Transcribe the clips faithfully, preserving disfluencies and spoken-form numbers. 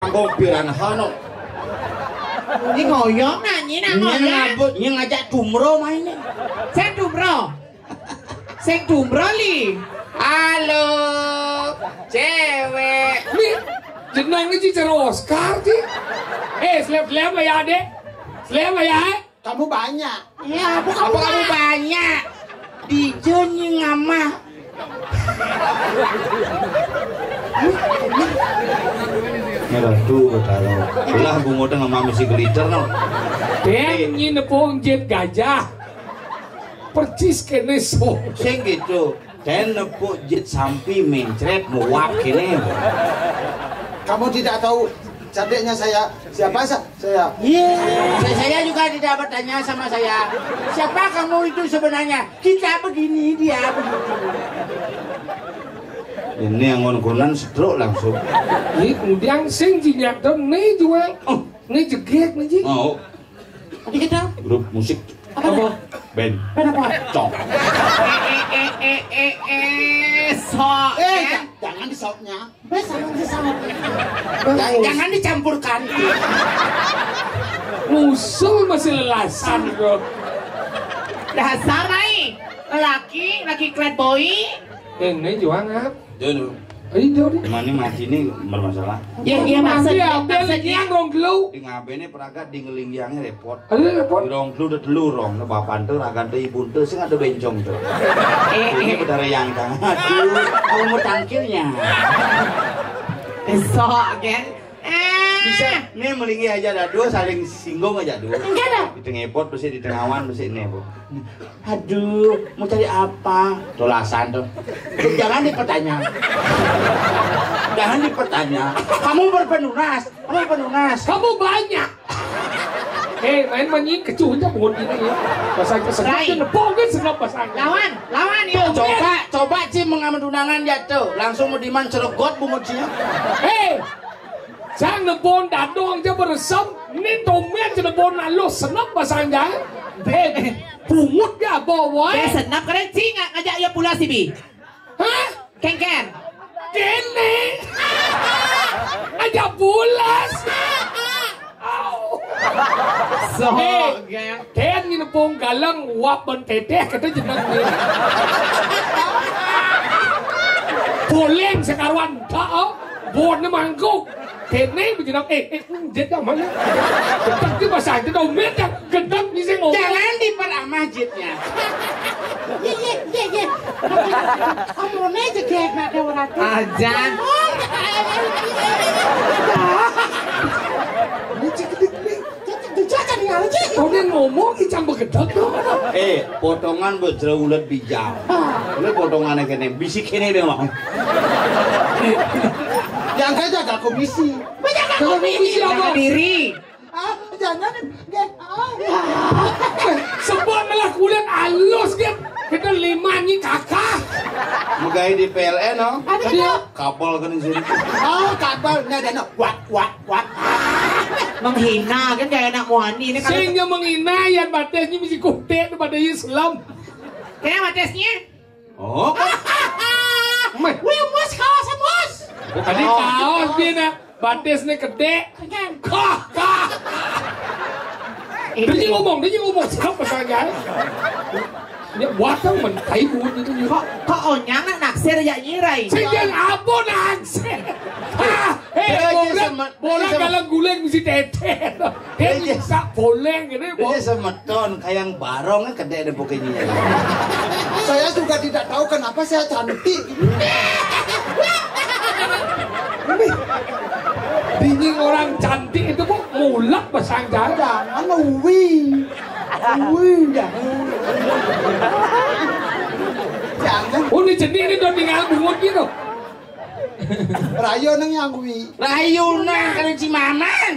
Kok piranha no. Ini ngoyong nyanyi nak ngoyong. Nying ngabut, nying ngajak dumro main nih. Saya dumro. Sing dumro li. Halo, cewek. Nih, jeneng ini cara Oscar sih. Eh, slap-slap ya, Dek. Slap ya. Kamu banyak. Ya, apa kamu banyak? Dijun ngamah. Ngeratu betara. Lah bungo teh ngamah misi glitter no. Dem nyi nepung jit gajah. Percis kene so. Sing gitu. Ten nepuk jit sampi mencret muap kene. Kamu tidak tahu cantiknya saya siapa sa- saya. Iya. Saya, saya juga tidak bertanya sama saya. Siapa kamu itu sebenarnya? Kita begini, dia begitu. Ini yang ngonkonan stroke langsung. Ini kemudian sing jinyak dong, nih jual. Oh, ini jegek nih ji. Oh. Tadi kita grup musik. Apa? Band. Band apa? Cong. Eh, eh, eh, eh, eh, eh, sok, eh, ya. Jangan disoknya. Bes, jangan disok. Jangan dicampurkan. Usul masih lelasan, bro. Dasar, ai. Lelaki, lagi clad boy. Ini juang, ah. Dulu. Ayo, dulu. Mana mati ini bermasalah. Ya, iya, maksudnya, maksudnya. Yang rong dulu. Di ngabene peragat di ngelingyangnya repot. Aduh, repot. Di rong dulu udah dulu rong. Nah, bapak tuh, ragan tuh, ibu tuh, sing ada bencong tuh. Eh, ini eh. Betara yang kan. Aduh, kamu mau tangkilnya. Besok, kan? Eh. Bisa, nih melingi aja dah dua, saling singgung aja dua. Enggak dah. Di tengah epot, pasti di tengawan, pasti ini, Bu. Aduh, mau cari apa? Tolasan tuh. Jangan dipertanya. Jangan dipertanya. Kamu berpenunas. Kamu berpenunas. Kamu banyak. Eh, main manyi kecuhnya pohon ini ya. Pasang kesenggap Rai. Dia nepong kan senggap pasang. Lawan, lawan yuk. Coba, coba Ci mengamen tunangan dia tuh. Langsung mau diman ceregot bungut Ci. Hei, sang nepon dadong aja beresem. Ini tomen ci nepon lalu senep pasang jalan. Eh, pungut dia bawa. Eh, senap keren Ci ngajak ia pula si Bi. Hah? Kengken. Kene. Aja bulas. Au. So, eh, geng. Ten ngene pong galang uap ban teteh kata jeneng ni. Poleng sekaruan tak, oh. Bon ni mangkuk. Kene bejenam, eh, eh, hmm, dia dah mana? Tapi bahasa itu dah, umet dah. Gedeg ni sing ngomong. Jangan diperamah jitnya. Ye, ye, ye, ye. Kamu ni je kayak nak ada orang tu. Ajan. Ini cik, cik, cik. Kau ni ngomong, icang bergedeg tu. Eh, potongan berjera ulat bijau. Ini potongannya kene, bisik kene dia mah. Yang kerja gak komisi. Banyak gak komisi. Komisi apa? Diri. Ah, jangan, nggih. Ah. Sebab malah kulit halus dia. Kita lima ni kakak. Megai di P L N, no? Ada, ada. Kapal kan di sini. Oh, kapal. Ni ada, no. Wak, wak, wak. Menghina kan kayak anak muani ni. Sehingga menghina yang batasnya mesti kutek tu pada Islam. Kayak batasnya? Oh, kok? Meh. Wih, mus, kaos, mus. Tadi kaos dia nak batis ni kedek. Kan? Kah, kah. Dia je ngomong, dia je ngomong. Siapa sangat? Dia buat tau mentai buat itu juga. Kok, kok onyang nak naksir ya nyirai? Sejak apa naksir? Ah, eh, dia je bola, semet-, bola dia sem- dalam guling mesti teteh. Dia bisa poleng ini. Dia semeton kayang barong kedek dia pokoknya. Saya juga tidak tahu kenapa saya cantik. Bingung orang cantik itu kok mulak pasang jalan. Jangan, uwi. Uwi, jangan. Jangan. Oh, ini jenis ini udah tinggal bungut gitu. Rayu nang yang kuwi. Rayu nah, kalau Cimaman.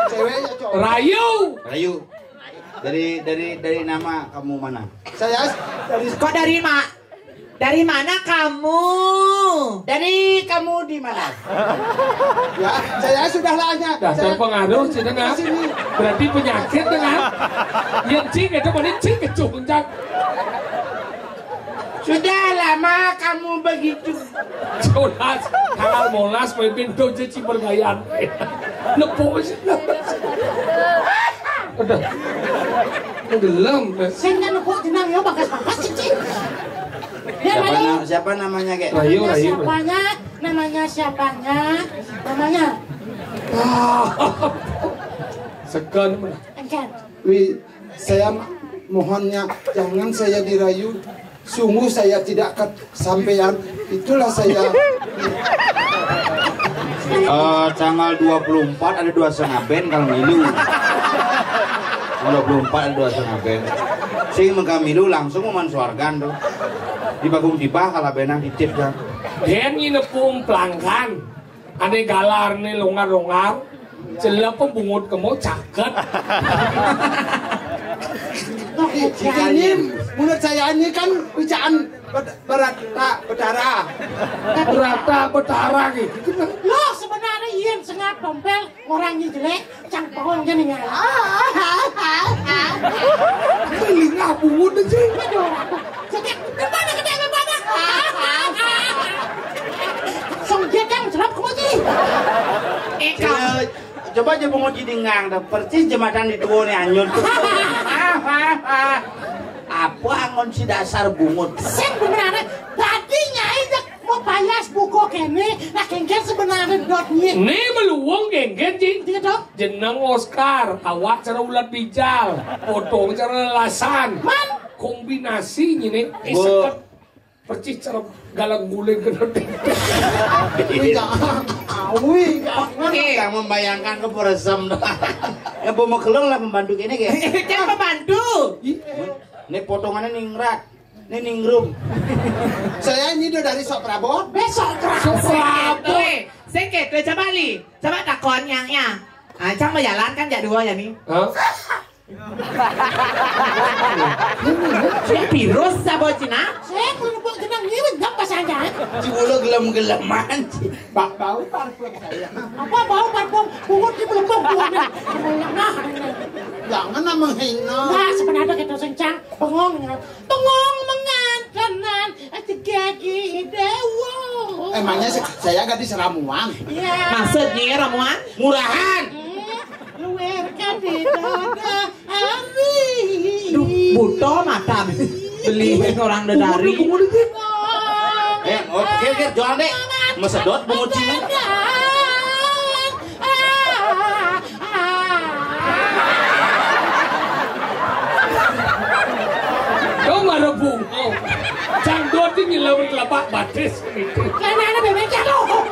Cewek ya, cowok. Rayu. Rayu. Dari, dari, dari nama kamu mana? Saya dari. Kok dari ma-, dari mana kamu? Dari kamu di mana? Ya, saya sudah lanya. Dasar saya pengaruh, sini, nah. Sini. Berarti penyakit, nah. Yang cing itu mana cing kecuh kencang. Sudah lama kamu begitu. Jonas, tanggal molas, pemimpin dojo cibergayan. Nepuk sih. Udah. Tenggelam. Sing kan nepuk jenang ya, bakas-bakas, Cici. Ya, Siapa, Rayu. na- siapa namanya, Kek? Rayu, Namanya Rayu. siapanya? Namanya siapanya? Namanya? Ah. Segan. Enggan. Wi, saya mohonnya, jangan saya dirayu. Sungguh saya tidak kesampaian. Itulah saya. Eh, tanggal dua puluh empat ada dua setengah ben kalau milu. Tanggal dua puluh empat ada dua setengah ben. Sing mega milu langsung maman suargan tuh. Di bagung tiba kalau benang titip kan. Den nginepung pelanggan. Ane galar ne longar-longar. Jelek pembungut kemo caket. Ini menurut saya ini kan bacaan ber- berata betara. Berata betara gitu. Loh, sebenarnya yen sengap dompel orang ini jelek, cang pawang jadi ngalor. Lingah bungut aja. Aduh, aku. Setiap gimana, gimana, gimana? Song dia kan jelek kemo sih. Eka. Coba aja bungut jadi ngang dah. Persis jembatan di tua nih anyun. Apa angon si dasar bungut? Sing benerane, tadi nyai dek mau payas buku kene, nah kengken sebenarnya dot nyai. Ni meluwung kengken, Cing. Dia dong. Jeneng Oscar, awak cara ulat bijal, potong cara lelasan. Man. Kombinasi ini, eh, Bo- seket. Persis cara galang guling kena. Iya. Awi, jangan. Oke. Yang membayangkan ke peresem. Ya, bawa kelong lah pembantu kene, Kek. Kan pembantu. Ih. Ini potongannya ningrat. Ini ningrum. Saya ini udah dari sok prabot. Besok kerap. Sok prabot. Seket, coba li. Coba takon yang ya. Ah, cang mau jalan kan jak dua ya nih. Hah? Sing virus sabo Cina? Saya pun buat jenang ngirit gak pas aja. Cibulu gelem-geleman. Bak bau parfum saya. Apa bau parfum? Bungut di belebong buahnya. Nah, jangan menghina. Nah, sebenarnya kita sencang bengong ya. Bengong mengantanan aja gagi dewa. Emangnya se- saya gadis ramuan? Iya. Maksudnya ramuan? Murahan. Hmm, luar kan di dada. Duh, buta mata. Beli orang dedari. Eh, oh, kir, kir, jual deh. Mesedot bungut Cina. Kau marah bungo. Cangdot ini lawan telapak batis. Karena ada bebek jatuh.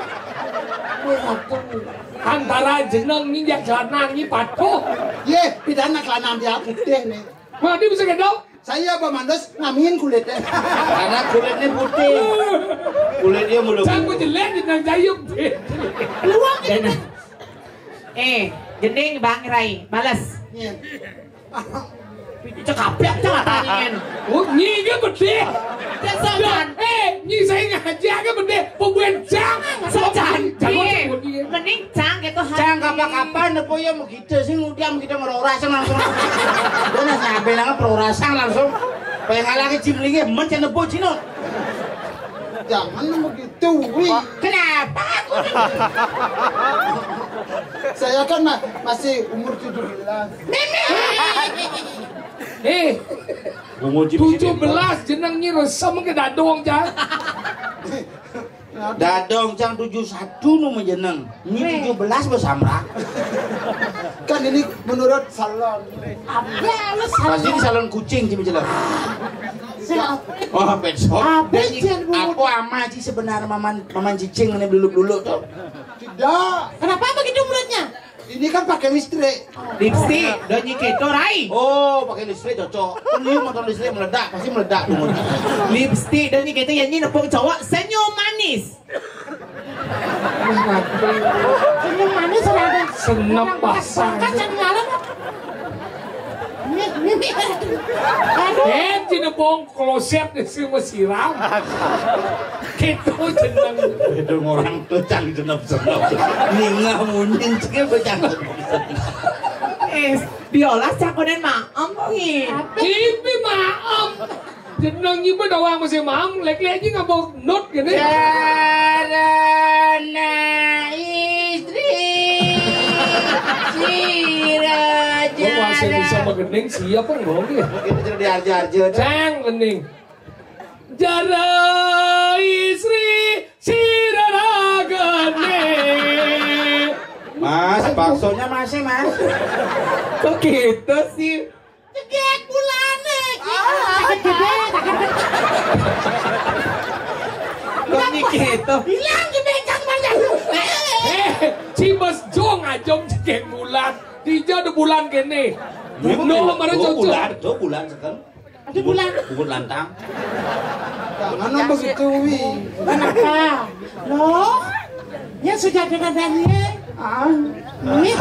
Antara jeneng ni jak celana ni patuh. Ye, pidana celana dia putih ni. Mana dia bisa gendong? Saya apa mandus ngamin kulitnya. Karena kulitnya putih. Kulit dia mulu. Cang jelek di nang jayung. Luang. Eh, gending Bang Rai, balas. Iya. Cekaplak cang tangan. Oh, nyi ge bedeh. Cak sopan. Eh, nyi saya ngaji ge bedeh. Pembuat cang. Sopan. Jangan sebut dia. Mending cang gitu. Cang kapan-kapan nepo ya mau kita sih ngudiam kita merorasang langsung. Dia nasi abe nang perorasang langsung. Pengen lagi cimlinge men cang nepo cino. Jangan begitu, wi. Kenapa aku? Saya kan ma- masih umur tujuh belas. Eh, Bungut cing tujuh belas jeneng nyi resem ke dadong, Cang. Dadong cang tujuh satu nu menjeneng. Ini tujuh belas besamrak. Kan ini menurut salon. Apa lu salon? Pasti di salon kucing sih menjelek. Siapa? Oh, pet shop. Apa Dan sih, Bu? Apa ama sih sebenarnya maman maman cicing ini dulu-dulu tuh? Tidak. Kenapa begitu mulutnya? Ini kan pakai listrik. Lipstick, donyi keto, Rai. Oh, pakai listrik cocok. Kan ini motor listrik meledak, pasti meledak bungut. Lipstick, donyi keto, yang ini nepung cowok, senyum manis. Senyum manis ada. Senep pasang. Kan jadi lalat. Ini, ini, ini. Aduh. Eh, tinepung kloset di sini mesiram. Gitu jeneng. Itu orang tuh cang jenep-jenep. Ningah munyin cek apa cang jenep-jenep. Eh, biola cakonan maem kok, Ngi. Ini maem. Jeneng ibu doang masih mam, lek-lek aja nggak mau not gini. Sarana istri sira. Gua masih bisa jana. Magening, siapa yang bohong ya? Mungkin itu diarja-arja. Cang, gening. Jara istri sira ragane. Mas, baksonya masih, Mas. Kok gitu sih? Cekek bulane. Ah. Sakit gede, sakit gede. Kok gitu? Hilang di becak mana lu? Eh, si Mas Jong ajom cekek bulan. Dija ada bulan kene. Memang no, kemarin dua cocok. Bulan, dua bulan sekali. Ada bulan. Bubur lantang. Jangan begitu, Wi. Kenapa? Loh, ya sudah dengan Daniel. Ah. Nih.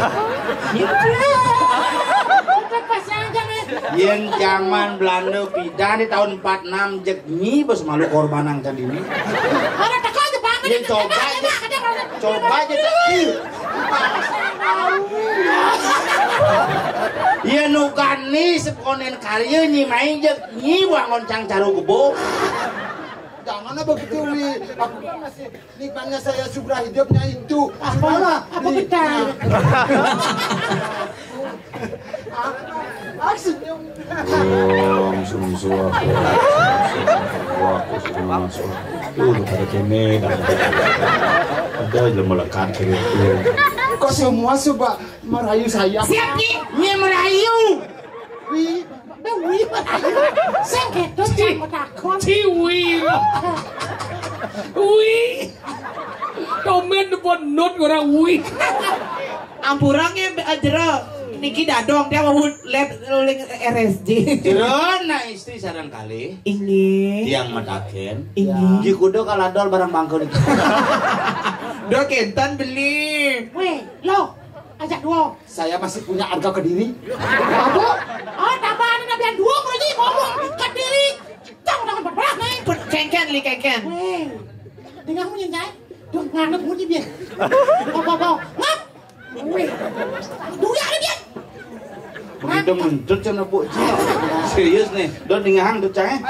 Udah pasang jangan. Yen zaman Belanda pindah di tahun empat enam, jek nyi bos malu korban nang tadi ini. Mana teko aja banget. Yen coba aja. Coba aja. Yen ukani seponen karya nyi main jek nyi wangon cang caru gebo. Jangan begitu, Wi. Aku kan masih nikmatnya saya seumur hidupnya itu. Apa? Apa betul? Aku senyum. Om sum suah. Wah, aku senyum masuk. Tuh, udah pada kene, dah. Ada aja melekat kayak itu. Kok semua coba merayu saya? Siap, Ki. Ini merayu. Wi, Mbak Wi merayu. Sing gitu, Ci, jangan takut. Ci Wi. Wi. Komen depan not orang Wi. Ampura nge, eh, jero. Niki dadong, dia mau lab, ling R S J. Jero, nah, istri sareng kalih. Inggih. Tiang medaken. Inggih. Nggih kudu kaladol barang bangku niki. Do kenten beli. Weh, lo, ajak dua. Saya masih punya harga ke diri. Apa? Oh, tambah ada nabian dua, kalau ini ngomong ke diri. Tong dengan berbelah, nih. Put, kengken, li kengken. Weh, dengar mu, Nyai. Duh, nganuk mu, Nyai, biar. Apa, apa? Ngap. Weh. Duh, ya, ada dia. Begitu mentut sama Bu Ji. Serius nih, don dingahang tuh, Cang.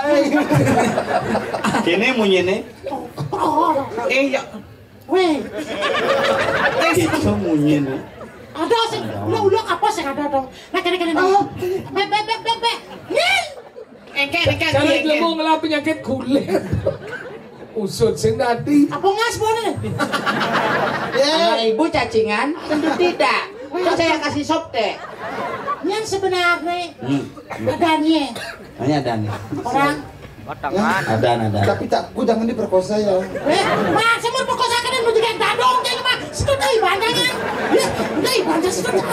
Kene munyi nih. Oh, oh. Eh, ya. Weh. Eh, itu munyi nih. Ada sih, ulah-ulah apa sih ada dong. Nah, kene-kene nih. Oh. Be, be, be, be, be. Nih. Engke, engke, cara engke, jelema engke. Ngelah penyakit kulit. Usut sing dadi. Apa ngas boleh? Ya. Anak ibu cacingan? Tentu tidak. Terus saya kasih sop teh. Yang sebenarnya Hmm. adanya. Hanya ada nih. Orang. Ada, ada. Tapi tak, ku jangan diperkosa ya. Eh, Mas, saya mau perkosa kan mau jadi dadong, jadi Mas. Sudah dari bandangan. Ya, dari bandangan sudah.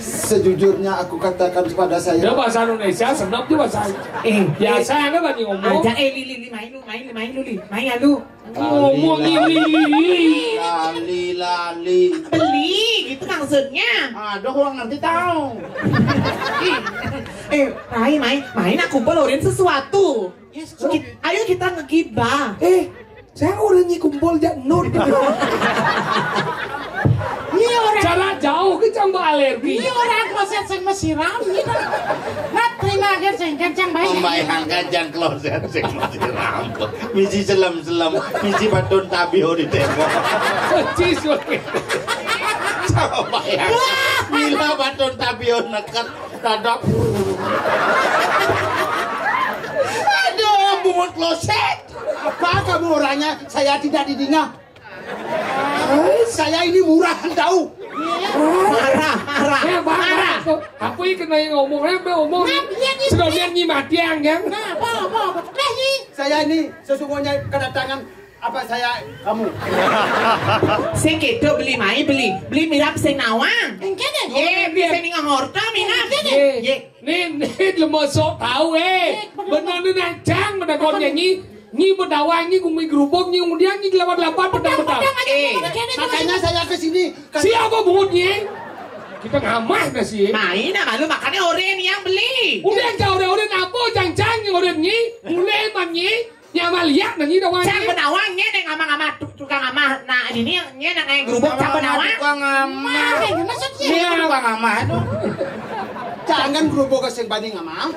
Sejujurnya aku katakan kepada saya. Dia bahasa Indonesia, senap dia bahasa. Eh, biasa eh, ada bani ngomong. Aja, eh, Lili, Lili, main lu, main, main lu, Li. Main ya lu. Ngomong Lili, Lili. Lali, lali. Beli, gitu maksudnya. Aduh, kurang ngerti tahu. Ih, eh, Rai, main, main aku pelorin sesuatu. Yes, Ki-, ayo kita ngegibah. Eh, saya orang nyi kumpul jak nut. Iya, orang. Cara jauh ke cang alergi. Iya, orang kloset sing mesiram, gitu. Nah, terima aja, sing kencang baik. Membayangkan jang kloset sing mesiram. Misi selem-selem, misi batun tabio di tembok. Persis, oke. Coba bayangkan. Bila batun tabio neket, tadok. Aduh, bungut kloset. Apa kamu orangnya? Saya tidak didengar. Saya ini murahan tahu. Marah, marah, eh, bang, marah. Bang, aku, aku ini kena yang ngomong, eh, ngomong. Nah, iya, iya, sudah iya. Lihat nyi mati, yang, yang. Nah, apa, apa, apa? Nah, nyi. Saya ini sesungguhnya kedatangan apa saya kamu. Sing kedo beli mai beli. Beli mirap sing nawang. Engke deh. Ye, beli sing ning horta minap. Engke deh. Ye. Ye. Nih, nih, lemah sok tahu, eh. Ye, bener. Bener nih, nancang, bener kau nyanyi. Nyi bedawai, nyi gumi gerubuk, nyi undian, nyi gelabat-labat, pedang-pedang. Eh, makanya saya ke sini. Siapa bungut nyi? Kita ngamah dah sih. Main sama lu, makanya oren yang beli. Udah, jauh deh, oren apa? Jang-jang yang oren nyi. Mulai man nyi. Yang mah lihat nyi dawai. Cang nyi. Benawang nyi, neng amah-amah, tu-, tukang amah. Nah, ini nyi nang naik gerubuk, cang benawang. Tukang amah. Nah, ini maksudnya. Iya, tukang amah tuh. Jangan grubug sing bani ngamang.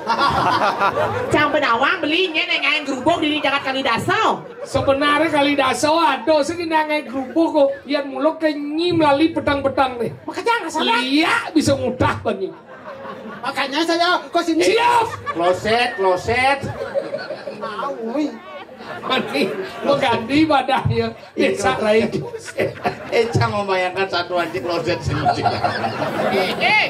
Cang ba nawang beli nyén ngaé grubug dini jagat Kalidasa. Sebenarnya Kalidasa ada sing ngaé grubug kok. Yén mula ké nyi melali petang-petang nih. Makanya nggak salah. Liak bisa ngudah bani. Makanya saya ke sini. Siap. Kloset, kloset. Mau, wih. Mani, mengganti badahnya. Desa lain. Eh, cang membayangkan satu aja kloset sih. Eh, eh.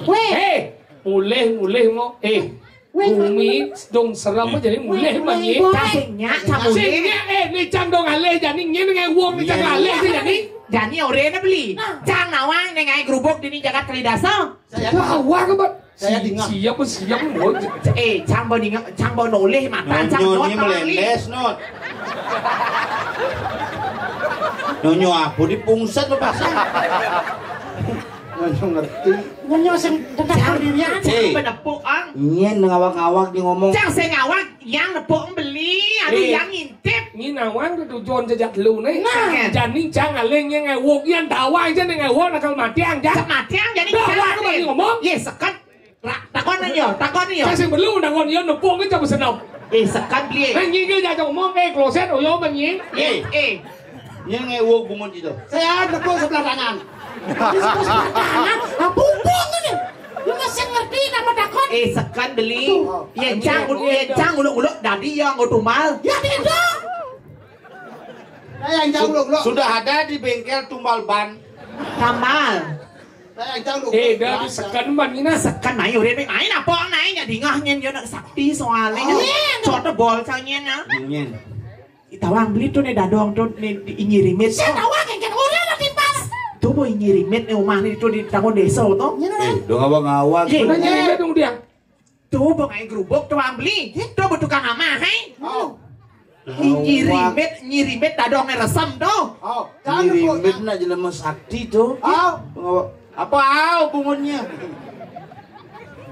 Weh. Eh, mulih, mulih mau. Eh, Weh, bumi dong seram aja nih, mulih manyi. Kasingnya, Sing nya, eh, ni cang dong alih jani, nyén ngaé wong ni cang alih sih jani. Jani orena beli. Nah. Cang nawang né ngaé grubug dini jagat Kalidasa. Saya Wah, wah, kebet. Saya dengar. Siap, siap, mau. Eh, cang ba ninga, cang ba nolih mata, cang Nyonyo not nyé tawang beli. Melendes, not. Nyonyo apa di pungset lo pasang? Nyonyo ngerti. Nyonyo sing tetap pendirian. Cang Eh. Ba nepuk, ang. Nyén ngawag-ngawag di ngomong. Cang sing ngawag, yang nepuk beli, aduh, Eh. Yang ngintip. Nyi nawang tujuan jejak lu nih. Nah. Jani cang alih nyé ngaé wong, yang dawa aja nih ngaé wong nakal matiang, ja. Cak matiang, jadi Dawa cang aku beli alih. Ngomong. Yé, seket. Ra-, takon aja, takon aja. Kasih perlu takon, ya, nepung aja besenam. Eh, seket beli. Eh, nyi ké jaja ngomong, eh, kloset, oh, yo, manyi. Eh, eh. Nyén ngaé wong bungut itu. Saya nepuk sebelah kanan. Ini sebelah kanan. Ah, pungpung ini. Lu masih ngerti nama takon? Eh, seket beli. Aduh. Yén cang, yén cang uluk-uluk, dadi ya, nggo tumbal. Ya, tidak. Nah, yang cang uluk-uluk. Sudah ada di bengkel tumbal ban. Tambal. Nah, yang cang uluk-uluk. Eh, dah, di seken ban ini, nah. Seken, main, udah, main apa, main, ya, dingah, nyén, yo, nak sakti, soalnya. Oh, iya, nah. Cot bol, cang, nyén, nah. Nyén. Tawang beli tuh né dadong tuh né di Inyi Rimit. Saya tahu kan, kan orang lah timpal. Tuh, boh, Inyi Rimit né umah né tuh di tanggung desa tuh. Nyén, nah. Eh, dong ngawag-ngawag. Eh, bener, Inyi Rimit dong dia. Tuh, boh, ngaé grubug tuh, Bang Beli. Tuh, boh, tukang amah, hai. Oh. Inyi Rimit, Inyi Rimit dadong né resem tuh. Oh, Inyi Rimit nak jelema sakti tuh. Oh. Ngawag-, apa, au, bungunnya?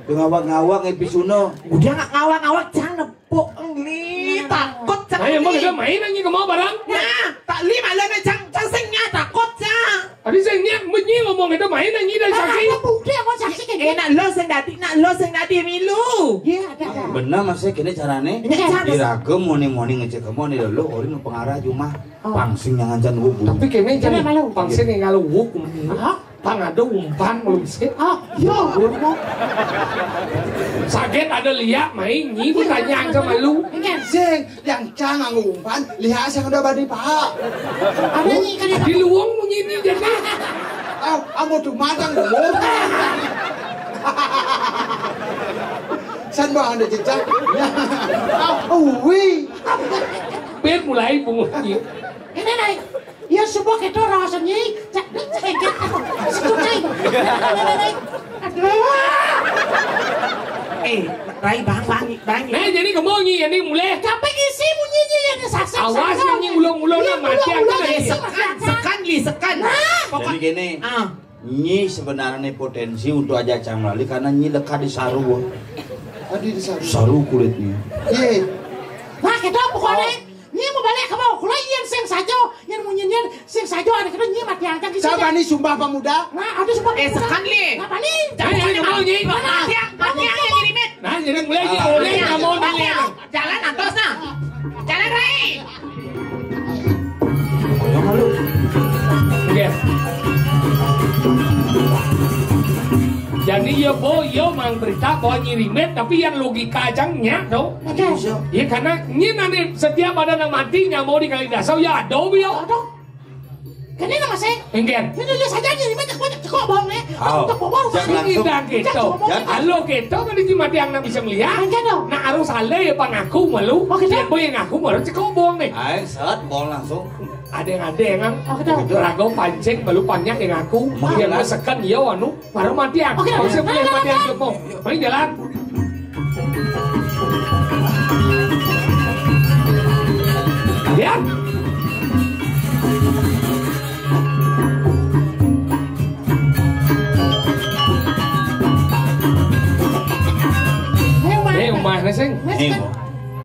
Ngawag-ngawag, eh, Pisuna. Udah nggak ngawag-ngawag, cang nepuk, Beli. Takut, cang. Ayo, emang Beli. Udah main lagi ke mau barang? Nah, tak Beli malah nih, cang, cang sing nya takut, cang. Adi sing nya, menyi ngomong itu main lagi dari saksi. Apa bukti apa saksi kayak Eh, gitu? Nak lo sing dadi, nak lo sing dadi milu. Iya, ada, ada. Bener, Mas, kéné carané. Ini cara. Diraga moni-moni ngecek kamu nih lo, ori nu pengarah cuma Oh. Pangsing yang ngancan gua bunyi. Tapi kéné Coba jangan malu. Pangsing yang kalau gua bunyi. Hah? Pang ada umpan belum sih? Oh, yo. Sagét ada liak main nyi, gua tanya sama lu. Ini Sing, yang cang nganggo umpan, lihat sing ada bani paha. Ada nyi kan Di luwung bunyi ini jadi. Ah, amo tuh matang. San bang ada jejak. Ah, uwi. Pit mulai bunyi. Ini naik. Ya, subuh kéto rasanya. Cak, cak, cak. Aduh. Eh, Rai, bang, bang, bang. Nah, jadi kamu nyi, ini mulai. Sampai ngisi bunyinya ya, ini saksi. Awas, saksi. Nyi ulung-ulung Iya, mati, ulung-ulung, aku iya, lagi. Sekan, sekan, Li, sekan. Nah. Jadi gini, Ah. Nyi sebenarnya potensi untuk ajak cang melalui karena nyi lekat di saru. Tadi di saru. Saru kulitnya. Iya. Nah, kita pokoknya Oh. Nyi mau balik ke bawah, kalau iya sing sajo, yang munyinya sing sajo, ada kena nyi mati aja di Siapa sini. Nih sumpah pemuda? Nah, ada sumpah Eh, pemuda. Sekan, Li. Apa nih? Jangan, jangan, jangan, Nyi. Mati, mati, yang dirimit. Nah, jadi mulai, Nyi. Ah. Mulai, Mati, nggak mau mati, nih. Jalan, antos, nah. Jalan, Rai. Iya. Jadi, ya, Bo, ya, mang berita bahwa nyi rimit, tapi yang logika aja nyak, dong. Oke. Iya, karena nyi nanti setiap ada nang mati, nyambo di kali dasar, ya, ada, ya. Aduh. Kene nama saya. Enggak. Ini dia saja nyi rimit, cek banyak, cek bohong, nih. Aw. Cek bohong, Jangan cek langsung. Indah gitu. Cek bohong. Jangan. Halo gitu, kan di mati yang nang bisa melihat. Enggak, dong. Nah, harus ale ya, pangaku malu. Oke, Dia dong. Boy yang ngaku, baru cek bohong, nih. Ayo, set, bohong langsung. Ada yang ada yang ngang. Oke, dong. Rago pancing, baru panjang yang ngaku. Malah. Dia mau sekan, iya, anu. Baru mati aku. Oke, Oke, oke. Boleh mati aku mau. Paling jalan. Lihat. Ini rumah. Eh, rumah, nih, sing. Ini, Bu.